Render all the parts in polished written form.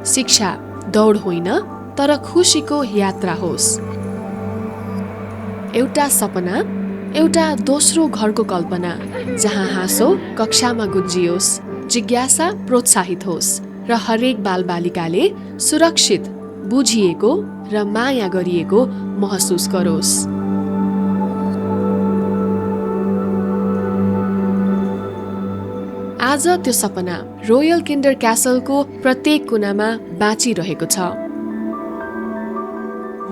शिक्षा दौड होइन तर खुसीको यात्रा होस्। एउटा सपना, एउटा दोस्रो घरको कल्पना, जहाँ हाँसो कक्षामा गुन्जियोस्, जिज्ञासा प्रोत्साहित होस् र हरेक बालबालिकाले सुरक्षित, बुझिएको र माया गरिएको महसुस गरोस्। आज त्यो सपना रोयल किन्डर क्यासलको प्रत्येक कुनामा बाँचिरहेको छ।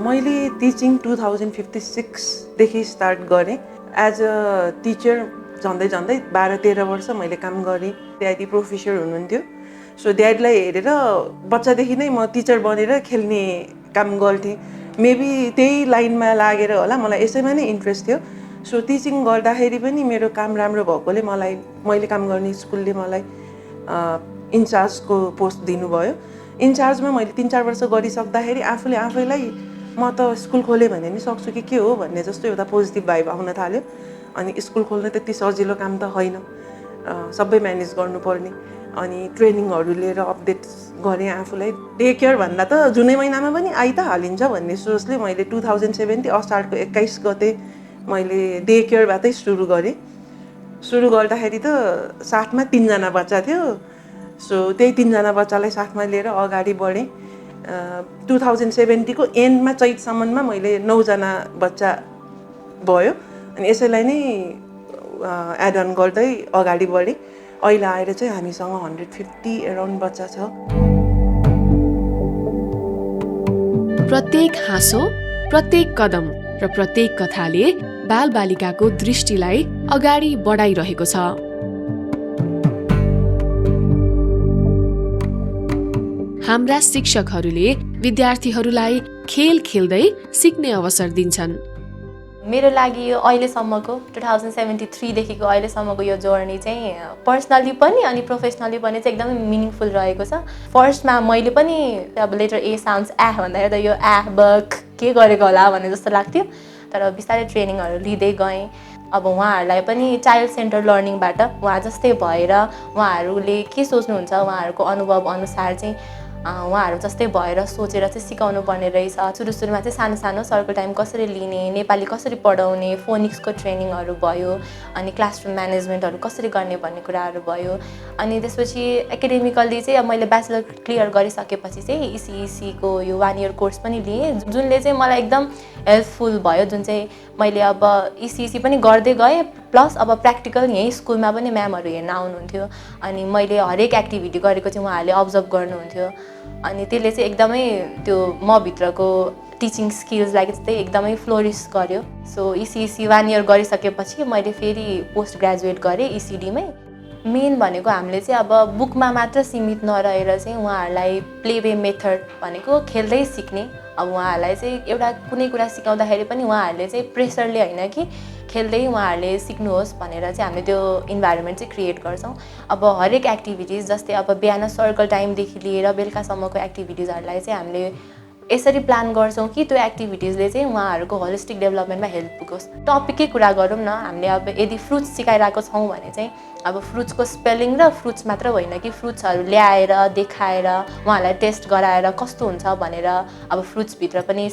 मैले टिचिङ 2056 देखि स्टार्ट गरेँ। एज अ टिचर झन्डै 12-13 वर्ष मैले काम गरेँ। ड्याडी प्रोफेसर हुनुहुन्थ्यो, सो ड्याडीलाई हेरेर बच्चादेखि नै म टिचर बनेर खेल्ने काम गर्थेँ। मेबी त्यही लाइनमा लागेर होला, मलाई यसैमा नै इन्ट्रेस्ट थियो। सो टिचिङ गर्दाखेरि पनि मेरो काम राम्रो भएकोले मैले काम गर्ने स्कुलले मलाई इन्चार्जको पोस्ट दिनुभयो। इन्चार्जमा मैले 3-4 वर्ष गरिसक्दाखेरि आफैलाई म त स्कुल खोलेँ भने नि सक्छु कि के हो भन्ने जस्तो एउटा पोजिटिभ भाइब आउन थाल्यो। अनि स्कुल खोल्न त्यति सजिलो काम त होइन, सबै म्यानेज गर्नुपर्ने। अनि ट्रेनिङहरू लिएर अपडेट्स गरेँ आफूलाई। डे केयर भन्दा त जुनै महिनामा पनि आइ त हालिन्छ भन्ने सोचले मैले 2070 असारको 21 गते मैले डे केयरबाटै सुरु गरेँ। सुरु गर्दाखेरि त साथमा 3 जना बच्चा थियो। सो त्यही 3 जना बच्चालाई साथमा लिएर अगाडि बढेँ। 2070 को एन्डमा चैतसम्ममा मैले 9 जना बच्चा भयो। अनि यसैलाई नै एड अन गर्दै अगाडि बढेँ। अहिले आएर चाहिँ हामीसँग 150 अराउन्ड बच्चा छ। प्रत्येक हाँसो, प्रत्येक कदम र प्रत्येक कथाले बालबालिकाको दृष्टिलाई अगाडि बढाइरहेको छ। हाम्रा शिक्षकहरूले विद्यार्थीहरूलाई खेल खेल्दै सिक्ने अवसर दिन्छन्। मेरो लागि यो अहिलेसम्मको 2073 देखिको अहिलेसम्मको यो जर्नी चाहिँ पर्सनली पनि अनि प्रोफेसनली पनि चाहिँ एकदमै मिनिङफुल रहेको छ। फर्स्टमा मैले पनि अब लेटर ए साउन्ड्स भन्दाखेरि त यो बक के गरेको होला भन्ने जस्तो लाग्थ्यो। तर बिस्तारै ट्रेनिङहरू लिँदै गएँ। अब उहाँहरूलाई पनि चाइल्ड सेन्टर लर्निङबाट उहाँ जस्तै भएर उहाँहरूले के सोच्नुहुन्छ, उहाँहरूको अनुभव अनुसार चाहिँ उहाँहरू जस्तै भएर सोचेर चाहिँ सिकाउनु पर्ने रहेछ। सुरुमा चाहिँ सानो सानो सर्कल टाइम कसरी लिने, नेपाली कसरी पढाउने, फोनिक्सको ट्रेनिङहरू भयो, अनि क्लासरुम म्यानेजमेन्टहरू कसरी गर्ने भन्ने कुराहरू भयो। अनि त्यसपछि एकाडेमिकल्ली चाहिँ अब मैले ब्याचलर क्लियर गरिसकेपछि चाहिँ इसिइसीको यो 1 इयर कोर्स पनि लिएँ, जुनले चाहिँ मलाई एकदम हेल्पफुल भयो। जुन चाहिँ मैले अब इसिइसी पनि गर्दै गएँ, प्लस अब प्र्याक्टिकल यहीँ स्कुलमा पनि म्यामहरू हेर्न आउनुहुन्थ्यो। अनि मैले हरेक एक्टिभिटी गरेको चाहिँ उहाँहरूले अब्जर्भ गर्नुहुन्थ्यो। अनि त्यसले चाहिँ एकदमै त्यो म भित्रको टिचिङ स्किल्सलाई चाहिँ एकदमै फ्लोरिस गर्यो। सो इसिइसी 1 इयर गरिसकेपछि मैले फेरि पोस्ट ग्रेजुएट गरेँ इसिडीमै। मेन भनेको हामीले चाहिँ अब बुकमा मात्र सीमित नरहेर चाहिँ उहाँहरूलाई प्लेवे मेथड भनेको खेल्दै सिक्ने। अब उहाँहरूलाई चाहिँ एउटा कुनै कुरा सिकाउँदाखेरि पनि उहाँहरूले चाहिँ प्रेसरले होइन कि खेल्दै उहाँहरूले सिक्नुहोस् भनेर चाहिँ हामीले त्यो इन्भाइरोमेन्ट चाहिँ क्रिएट गर्छौँ। अब हरेक एक्टिभिटिज जस्तै अब बिहान सर्कल टाइमदेखि लिएर बेलुकासम्मको एक्टिभिटिजहरूलाई चाहिँ हामीले यसरी प्लान गर्छौँ कि त्यो एक्टिभिटिजले चाहिँ उहाँहरूको होलिस्टिक डेभलपमेन्टमा हेल्प पुगोस्। टपिकै कुरा गरौँ न, हामीले अब यदि फ्रुट्स सिकाइरहेको छौँ भने चाहिँ अब फ्रुट्सको स्पेलिङ र फ्रुट्स मात्र होइन कि फ्रुट्सहरू ल्याएर देखाएर उहाँहरूलाई टेस्ट गराएर कस्तो हुन्छ भनेर, अब फ्रुट्सभित्र पनि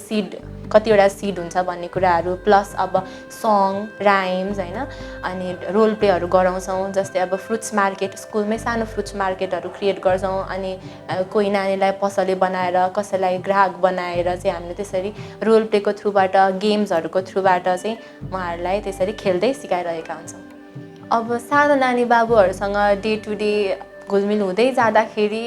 कतिवटा सिड हुन्छ भन्ने कुराहरू, प्लस अब सङ राइम्स होइन, अनि रोल प्लेहरू गराउँछौँ। जस्तै अब फ्रुट्स मार्केट, स्कुलमै सानो फ्रुट्स मार्केटहरू क्रिएट गर्छौँ। अनि कोही नानीलाई पसले बनाएर, कसैलाई ग्राहक बनाएर चाहिँ हामीले त्यसरी रोल प्लेको थ्रुबाट, गेम्सहरूको थ्रुबाट चाहिँ उहाँहरूलाई त्यसरी खेल्दै सिकाइरहेका हुन्छौँ। अब सानो नानी बाबुहरूसँग डे टु डे घुलमिल हुँदै जाँदाखेरि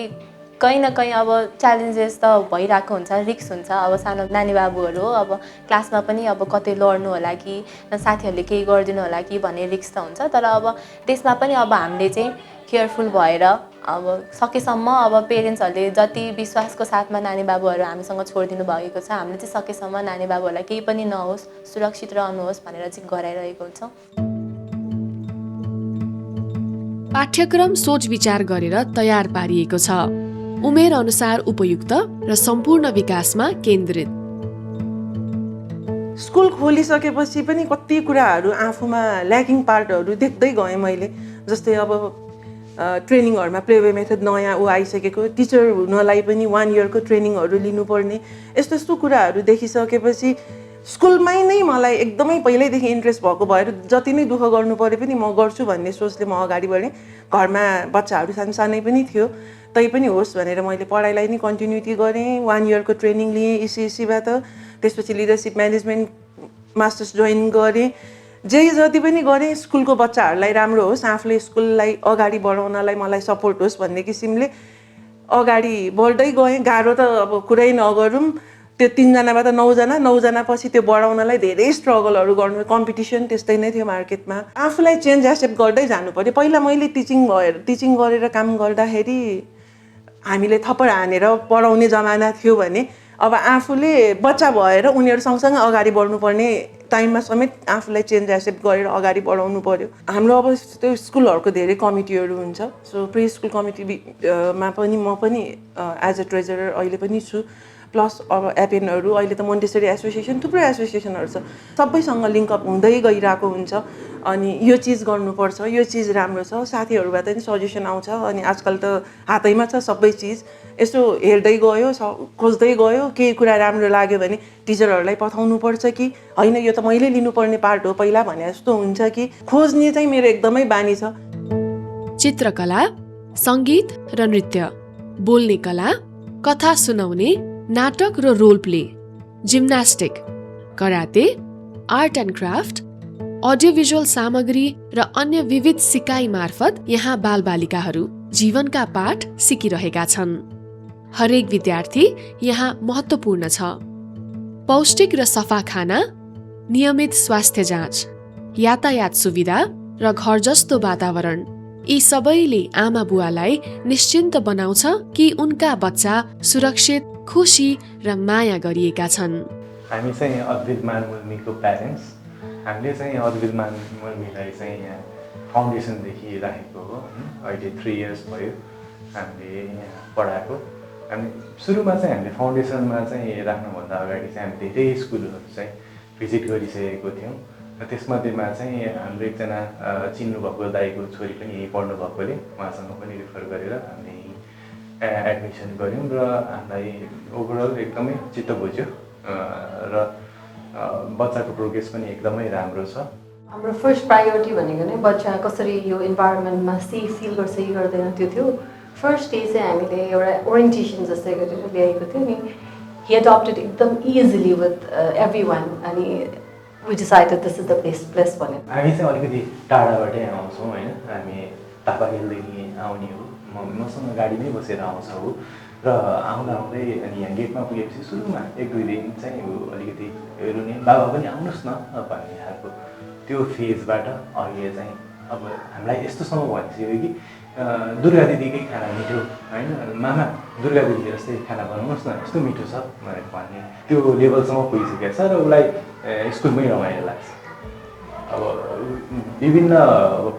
कहीँ न कहीँ अब च्यालेन्जेस त भइरहेको हुन्छ, रिस्क हुन्छ। अब सानो नानी बाबुहरू हो, अब क्लासमा पनि अब कतै लड्नु होला कि साथीहरूले केही गरिदिनु होला कि भन्ने रिस्क त हुन्छ। तर अब त्यसमा पनि अब हामीले चाहिँ केयरफुल भएर अब सकेसम्म अब पेरेन्ट्सहरूले जति विश्वासको साथमा नानी बाबुहरू हामीसँग छोडिदिनु भएको छ, हामीले चाहिँ सकेसम्म नानी बाबुहरूलाई केही पनि नहोस्, सुरक्षित रहनुहोस् भनेर चाहिँ गराइरहेको हुन्छौँ। पाठ्यक्रम सोच विचार गरेर तयार पारिएको छ, उमेर अनुसार उपयुक्त र सम्पूर्ण विकासमा केन्द्रित। स्कुल खोलिसकेपछि पनि कति कुराहरू आफूमा ल्याकिङ पार्टहरू देख्दै गएँ मैले। जस्तै अब ट्रेनिङहरूमा प्लेवे मेथड नयाँ आइसकेको टिचर हुनलाई पनि 1 इयरको ट्रेनिङहरू लिनुपर्ने यस्तो यस्तो कुराहरू देखिसकेपछि स्कुलमै नै मलाई एकदमै पहिल्यैदेखि इन्ट्रेस्ट भएको भएर जति नै दुःख गर्नु परे पनि म गर्छु भन्ने सोचले म अगाडि बढेँ घरमा बच्चाहरू सानसानै पनि थियो तै पनि होस् भनेर मैले पढाइलाई नै कन्टिन्युटी गरेँ 1 इयरको ट्रेनिङ लिएँ इसिएसीबाट त्यसपछि लिडरसिप म्यानेजमेन्ट मास्टर्स जोइन गरेँ जे जति पनि गरेँ स्कुलको बच्चाहरूलाई राम्रो होस् आफूले स्कुललाई अगाडि बढाउनलाई मलाई सपोर्ट होस् भन्ने किसिमले अगाडि बढ्दै गएँ गाह्रो त अब कुरै नगरौँ त्यो 3 जनाबाट 9 जना 9 जना पछि त्यो बढाउनलाई धेरै स्ट्रगलहरू गर्नु कम्पिटिसन त्यस्तै नै थियो मार्केटमा आफूलाई चेन्ज एक्सेप्ट गर्दै जानु पर्यो पहिला मैले टिचिङ गरेर काम गर्दाखेरि हामीले थप्पड हानेर पढाउने जमाना थियो भने अब आफूले बच्चा भएर उनीहरू सँगसँगै अगाडि बढ्नुपर्ने टाइममा समेत आफूलाई चेन्ज एक्सेप्ट गरेर अगाडि बढाउनु पर्यो हाम्रो अब त्यो स्कुलहरूको धेरै कमिटीहरू हुन्छ सो प्री स्कुल कमिटीमा पनि म पनि एज अ ट्रेजरर अहिले पनि छु प्लस अब एपेनहरू अहिले त मोन्टेसरी एसोसिएसन थुप्रै एसोसिएसनहरू छ सबैसँग लिङ्कअप हुँदै गइरहेको हुन्छ अनि यो चिज गर्नुपर्छ यो चिज राम्रो छ साथीहरूबाट पनि सजेसन आउँछ अनि आजकल त हातैमा छ सबै चिज यसो हेर्दै गयो खोज्दै गयो केही कुरा राम्रो लाग्यो भने टिचरहरूलाई पठाउनुपर्छ कि होइन यो त मैले लिनुपर्ने पार्ट हो पहिला भने जस्तो हुन्छ कि खोज्ने चाहिँ मेरो एकदमै बानी छ चित्रकला सङ्गीत र नृत्य बोल्ने कला कथा सुनाउने नाटक र role play gymnastic karate art and craft audio visual सामग्री र अन्य विविध सिकाइ मार्फत यहाँ बालबालिकाहरू जीवनका पाठ सिकिरहेका छन् हरेक विद्यार्थी यहाँ महत्त्वपूर्ण छ पौष्टिक र सफा खाना नियमित स्वास्थ्य जाँच यातायात सुविधा र घर जस्तो वातावरण यी सबैले आमा बुवालाई निश्चिन्त बनाउँछ कि उनका बच्चा सुरक्षित खुसी र माया गरिएका छन् हामी चाहिँ अद्वित मानमुर्मीको प्यारेन्ट्स हामीले चाहिँ अद्वित मानमुर्मीलाई चाहिँ यहाँ फाउन्डेसनदेखि राखेको हो अहिले 3 इयर्स भयो हामीले यहाँ पढाएको हामी सुरुमा चाहिँ हामीले फाउन्डेसनमा चाहिँ राख्नुभन्दा अगाडि चाहिँ हामी धेरै स्कुलहरू चाहिँ भिजिट गरिसकेको थियौँ र त्यसमध्येमा चाहिँ हाम्रो एकजना चिन्नुभएको दाइको छोरी पनि यहीँ पढ्नु भएकोले उहाँसँग पनि रिफर गरेर हामीले एडमिसन गऱ्यौँ र हामीलाई ओभरअल एकदमै चित्त बुझ्यो र बच्चाको प्रोग्रेस पनि एकदमै राम्रो छ हाम्रो फर्स्ट प्रायोरिटी भनेको नै बच्चा कसरी यो इन्भाइरोमेन्टमा सेफ फिल गर्छ कि गर्दैन त्यो थियो फर्स्ट डे चाहिँ हामीले एउटा ओरिएन्टेसन जस्तै गरेर ल्याएको थियो नि हि एडप्टेड एकदम इजिली विथ एभ्री वान अनि we decided this is the place भनेर हामी चाहिँ अलिकति टाढाबाटै आउँछौँ होइन हामी तापाखेलदेखि आउने हो मसँग गाडीमै बसेर आउँछ हो र आउँदा आउँदै अनि यहाँ गेटमा पुगेपछि सुरुमा 1-2 दिन चाहिँ अलिकति रुने बाबा पनि आउनुहोस् न भन्ने खालको त्यो फेजबाट अहिले चाहिँ अब हामीलाई यस्तोसम्म भनिसक्यो कि दुर्गा दिदीकै खाना मिठो होइन मामा दुर्गा दिदी जस्तै खाना बनाउनुहोस् न यस्तो मिठो छ भनेर भन्ने त्यो लेभलसम्म पुगिसकेको छ र उसलाई स्कुलमै रमाइलो लाग्छ अब विभिन्न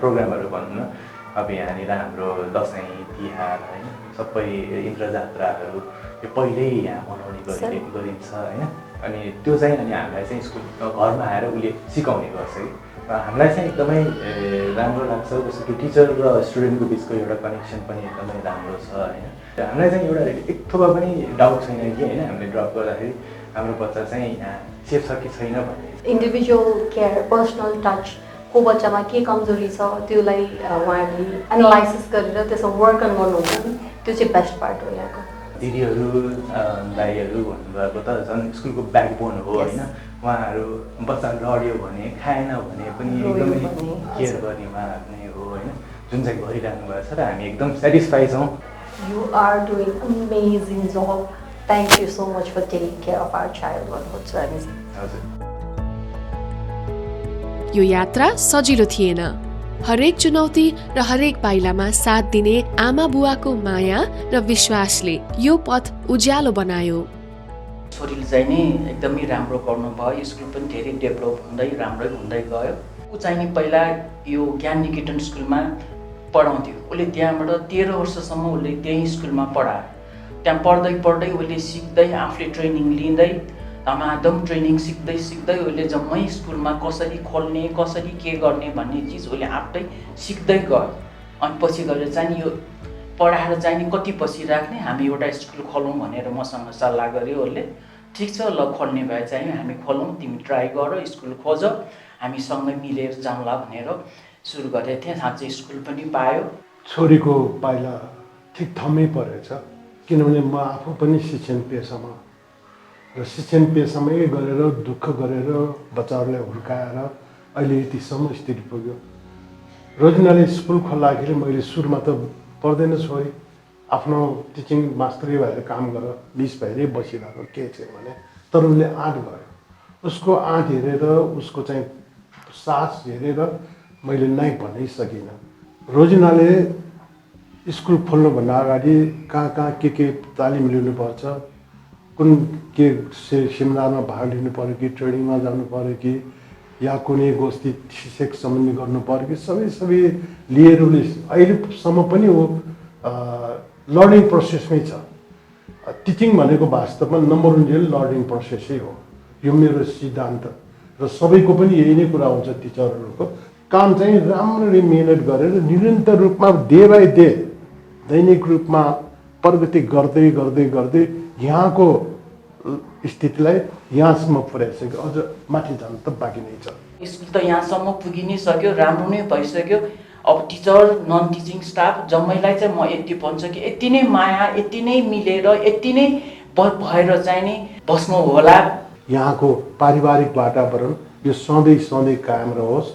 प्रोग्रामहरू भनौँ न अब यहाँनिर हाम्रो दसैँ तिहार होइन सबै इन्द्रजात्राहरू यो पहिल्यै यहाँ मनाउने गरिन्छ होइन अनि त्यो चाहिँ अनि हामीलाई चाहिँ स्कुल घरमा आएर उसले सिकाउने गर्छ कि हामीलाई चाहिँ एकदमै राम्रो लाग्छ जस्तो कि टिचर र स्टुडेन्टको बिचको एउटा कनेक्सन पनि एकदमै राम्रो छ होइन हामीलाई चाहिँ एउटा एक थोपा पनि डाउट छैन कि होइन हामीले ड्रप गर्दाखेरि हाम्रो बच्चा चाहिँ यहाँ सेफ छ कि छैन भन्ने इन्डिभिजुअल केयर पर्सनल टच को बच्चामा के कमजोरी छ त्यसलाई उहाँहरूले एनालाइसिस गरेर त्यसमा वर्क अन गर्नुहुन्छ नि त्यो चाहिँ बेस्ट पार्ट हो यहाँको दिदीहरू दाइहरू भन्नुभएको त झन् स्कुलको ब्याकबोन हो होइन उहाँहरू बच्चा लड्यो भने खाएन भने पनि एकदमै केयर गर्ने उहाँहरू नै हो होइन जुन चाहिँ गरिरहनु भएको छ र हामी एकदम सेटिस्फाई छौँ यु आर डुइङ अमेजिङ जब thank you so much for taking care of our child भन्नुहुन्छ हामी हजुर यो यात्रा सजिलो थिएन हरेक चुनौती र हरेक पाइलामा साथ दिने आमा बुवाको माया र विश्वासले यो पथ उज्यालो बनायो छोरीले चाहिँ नि एकदमै राम्रो गर्नुभयो स्कुल पनि धेरै डेभलप हुँदै राम्रै हुँदै गयो ऊ चाहिँ नि पहिला यो ज्ञान निकेतन स्कुलमा पढाउँथ्यो उसले त्यहाँबाट 13 वर्षसम्म उसले त्यही स्कुलमा पढायो त्यहाँ पढ्दै पढ्दै उसले सिक्दै आफूले ट्रेनिङ लिँदै धमाधम ट्रेनिङ सिक्दै उसले जम्मै स्कुलमा कसरी खोल्ने कसरी के गर्ने भन्ने चिज उसले आफै सिक्दै गयो अनि पछि गएर चाहिँ नि यो पढाएर चाहिँ नि कति पछि राख्ने, हामी एउटा स्कुल खोलौँ भनेर मसँग सल्लाह गर्यो उसले। ठिक छ ल, खोल्ने भए चाहिँ हामी खोलौँ, तिमी ट्राई गर, स्कुल खोज, हामी सँगै मिलेर जाउँला भनेर सुरु गरेको थिएँ। साँच्चै स्कुल पनि पायो। छोरीको पाइला ठिक ठाउँमै परेछ, किनभने म आफू पनि शिक्षण पेसामा र शिक्षण पेसामै गरेर दुःख गरेर बच्चाहरूलाई हुर्काएर अहिले यतिसम्म स्थिति पुग्यो। रोजिनाले स्कुल खोल्दाखेरि मैले सुरुमा त पढ्दैन छोरी, आफ्नो टिचिङ मास्टरै भएर काम गर, 20 भएरै बसिरहेको के चाहिँ भने, तर उसले आँट गर्यो। उसको आँट हेरेर, उसको चाहिँ साहस हेरेर मैले नै भन्नै सकिनँ। रोजिनाले स्कुल खोल्नुभन्दा अगाडि कहाँ कहाँ के तालिम लिनुपर्छ, कुन के सेमिनारमा भाग लिनु पऱ्यो कि ट्रेनिङमा जानु पऱ्यो कि या कुनै गोष्ठी सिसेक सम्बन्धी गर्नु पऱ्यो कि सबै लिएर उसले अहिलेसम्म पनि ऊ लर्निङ प्रोसेसमै छ। टिचिङ भनेको वास्तवमा नम्बर 1 लर्निङ प्रोसेसै हो, यो मेरो सिद्धान्त र सबैको पनि यही नै कुरा हुन्छ। टिचरहरूको काम चाहिँ राम्ररी मेहनत गरेर निरन्तर रूपमा डे बाई डे दैनिक रूपमा प्रगति गर्दै गर्दै गर्दै यहाँको स्थितिलाई यहाँसम्म पुर्याइसक्यो, अझ माथि जानु त बाँकी नै छ। स्कुल त यहाँसम्म पुगि नै सक्यो, राम्रो नै भइसक्यो। अब टिचर नन टिचिङ स्टाफ जम्मैलाई चाहिँ म यति भन्छु कि यति नै माया, यति नै मिलेर, यति नै भएर चाहिँ नि बस्नु होला। यहाँको पारिवारिक वातावरण यो सधैँ कायम रहोस्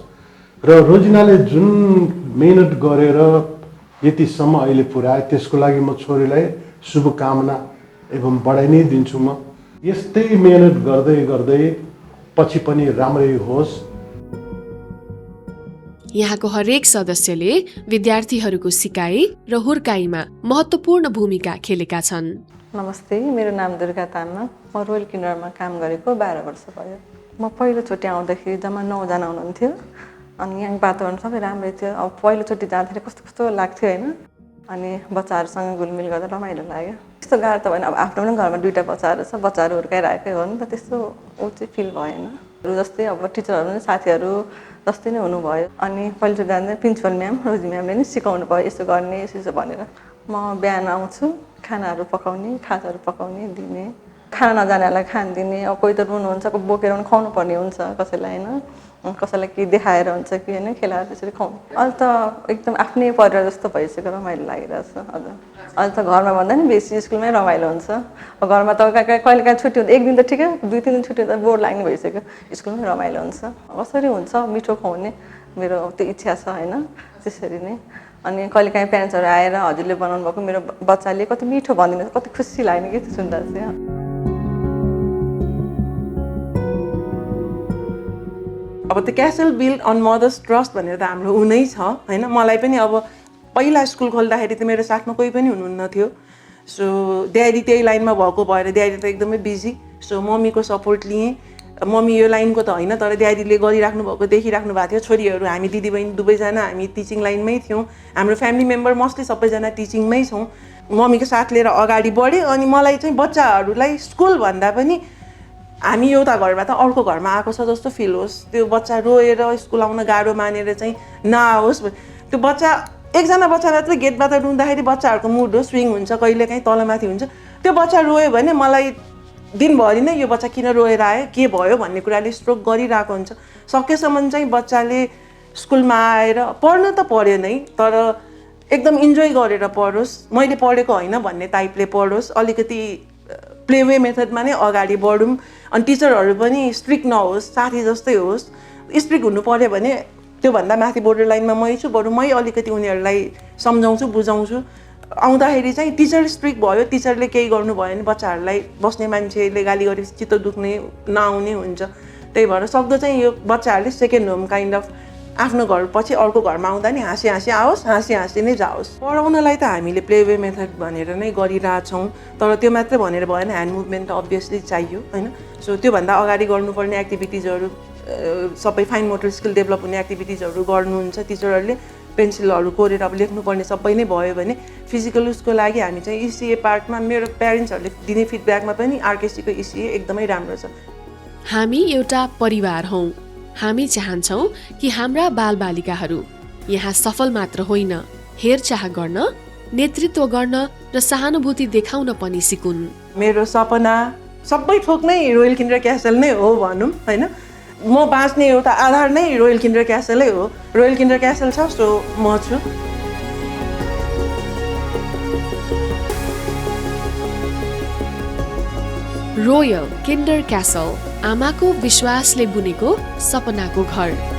र रोजिनाले जुन मेहनत गरेर यतिसम्म अहिले पुर्याए त्यसको लागि म छोरीलाई शुभकामना एवं बढाइ नै दिन्छु। म यस्तै मेहनत गर्दै गर्दै पछि पनि राम्रै होस्। यहाँको हरेक सदस्यले विद्यार्थीहरूको सिकाइ र हुर्काइमा महत्त्वपूर्ण भूमिका खेलेका छन्। नमस्ते, मेरो नाम दुर्गा तामाङ। म रोयल किन्डरमा काम गरेको 12 वर्ष भयो। म पहिलोचोटि आउँदाखेरि जम्मा 9 जना हुनुहुन्थ्यो अनि यहाँ वातावरण सबै राम्रै थियो। अब पहिलोचोटि जाँदाखेरि कस्तो लाग्थ्यो होइन, अनि बच्चाहरूसँग घुलमिल गर्दा रमाइलो लाग्यो। त्यस्तो गाह्रो त भएन, अब आफ्नो पनि घरमा 2टा बच्चाहरू छ, बच्चाहरू हुर्काइरहेकै हो नि त, त्यस्तो ऊ चाहिँ फिल भएन। जस्तै अब टिचरहरू पनि साथीहरू जस्तै नै हुनुभयो। अनि पहिलोचोटि जाँदा प्रिन्सिपल म्याम रोजी म्यामले नि सिकाउनु भयो, यसो गर्ने यसो भनेर। म बिहान आउँछु, खानाहरू पकाउने, खाजाहरू पकाउने, दिने, खाना नजानेहरूलाई खान दिने। अब कोही त रुनुहुन्छ, कोही बोकेर पनि खुवाउनु पर्ने हुन्छ कसैलाई होइन, कसैलाई केही देखाएर हुन्छ कि होइन, खेलाएर त्यसरी खुवाउनु। अहिले त एकदम आफ्नै परिवार जस्तो भइसक्यो, रमाइलो लागिरहेछ। हजुर, अहिले त घरमा भन्दा नि बेसी स्कुलमै रमाइलो हुन्छ। घरमा त कहिले काहीँ छुट्टी हुन्छ, 1 दिन त ठिकै, 2-3 दिन छुट्टी हुन्छ, बोर लाग्ने भइसक्यो। स्कुलमै रमाइलो हुन्छ। कसरी हुन्छ मिठो खुवाउने मेरो त्यो इच्छा छ होइन, त्यसरी नै। अनि कहिले काहीँ प्यारेन्ट्सहरू आएर हजुरले बनाउनु भएको मेरो बच्चाले कति मिठो भनिदिनु, कति खुसी लाग्ने कि त्यो सुन्दा चाहिँ। अब त्यो castle build on mother's trust भनेर त हाम्रो उनै छ होइन। मलाई पनि अब पहिला स्कुल खोल्दाखेरि त मेरो साथमा कोही पनि हुनुहुन्न थियो। सो ड्याडी त्यही लाइनमा भएको भएर ड्याडी त एकदमै बिजी, सो मम्मीको सपोर्ट लिएँ। मम्मी यो लाइनको त होइन, तर ड्याडीले गरिराख्नु भएको देखिराख्नु भएको थियो। छोरीहरू हामी दिदीबहिनी दुवैजना हामी टिचिङ लाइनमै थियौँ। हाम्रो फ्यामिली मेम्बर मोस्टली सबैजना टिचिङमै छौँ। मम्मीको साथ लिएर अगाडि बढेँ। अनि मलाई चाहिँ बच्चाहरूलाई स्कुल भन्दा पनि हामी एउटा घरमा त अर्को घरमा आएको छ जस्तो फिल होस्। त्यो बच्चा रोएर स्कुल आउन गाह्रो मानेर चाहिँ नआओस्। त्यो बच्चा एकजना बच्चा मात्रै गेटबाट रुँदाखेरि बच्चाहरूको मुड हो स्विङ हुन्छ, कहिलेकाहीँ तलमाथि हुन्छ। त्यो बच्चा रोयो भने मलाई दिनभरि नै यो बच्चा किन रोएर आयो, के भयो भन्ने कुराले स्ट्रोक गरिरहेको हुन्छ। सकेसम्म चाहिँ बच्चाले स्कुलमा आएर पढ्न त पढ्यो नै, तर एकदम इन्जोय गरेर पढोस्। मैले पढेको होइन भन्ने टाइपले पढोस्। अलिकति प्लेवे मेथडमा नै अगाडि बढौँ। अनि टिचरहरू पनि स्ट्रिक्ट नहोस्, साथी जस्तै होस्। स्ट्रिक्ट हुनु पऱ्यो भने त्योभन्दा माथि बोर्डर लाइनमा मै छु, बरु मै अलिकति उनीहरूलाई सम्झाउँछु, बुझाउँछु। आउँदाखेरि चाहिँ टिचर स्ट्रिक्ट भयो, टिचरले केही गर्नु भयो भने बच्चाहरूलाई बस्ने मान्छेले गाली गरेपछि चित्त दुख्ने नआउने हुन्छ। त्यही भएर सक्दो चाहिँ यो बच्चाहरूले सेकेन्ड होम काइन्ड अफ आफ्नो घर पछि अर्को घरमा आउँदा नि हाँसी हाँसी आओस्, हाँसी हाँसी नै जाओस्। पढाउनलाई त हामीले प्लेवे मेथड भनेर नै गरिरहेछौँ, तर त्यो मात्रै भनेर भएन, ह्यान्ड मुभमेन्ट त अभियसली चाहियो होइन। सो त्योभन्दा अगाडि गर्नुपर्ने एक्टिभिटिजहरू सबै फाइन मोटर स्किल डेभलप हुने एक्टिभिटिजहरू गर्नुहुन्छ टिचरहरूले। पेन्सिलहरू कोरेर अब लेख्नुपर्ने सबै नै भयो भने फिजिकल उसको लागि हामी चाहिँ इसिए पार्टमा मेरो प्यारेन्ट्सहरूले दिने फिडब्याकमा पनि आरकेसीको इसिए एकदमै राम्रो छ। हामी एउटा परिवार हौँ। हामी चाहन्छौँ कि हाम्रा बालबालिकाहरू यहाँ सफल मात्र होइन हेरचाह गर्न, नेतृत्व गर्न र सहानुभूति देखाउन पनि सिकुन्। मेरो सपना सबै थोक नै रोयल किन्डर क्यासल नै हो भनौँ होइन। म बाँच्ने एउटा आधार नै रोयल किन्डर क्यासलै हो। रोयल किन्डर क्यासल छ सो म छु। रोयल किन्डर क्यासल, आमाको विश्वासले बुनेको सपनाको घर।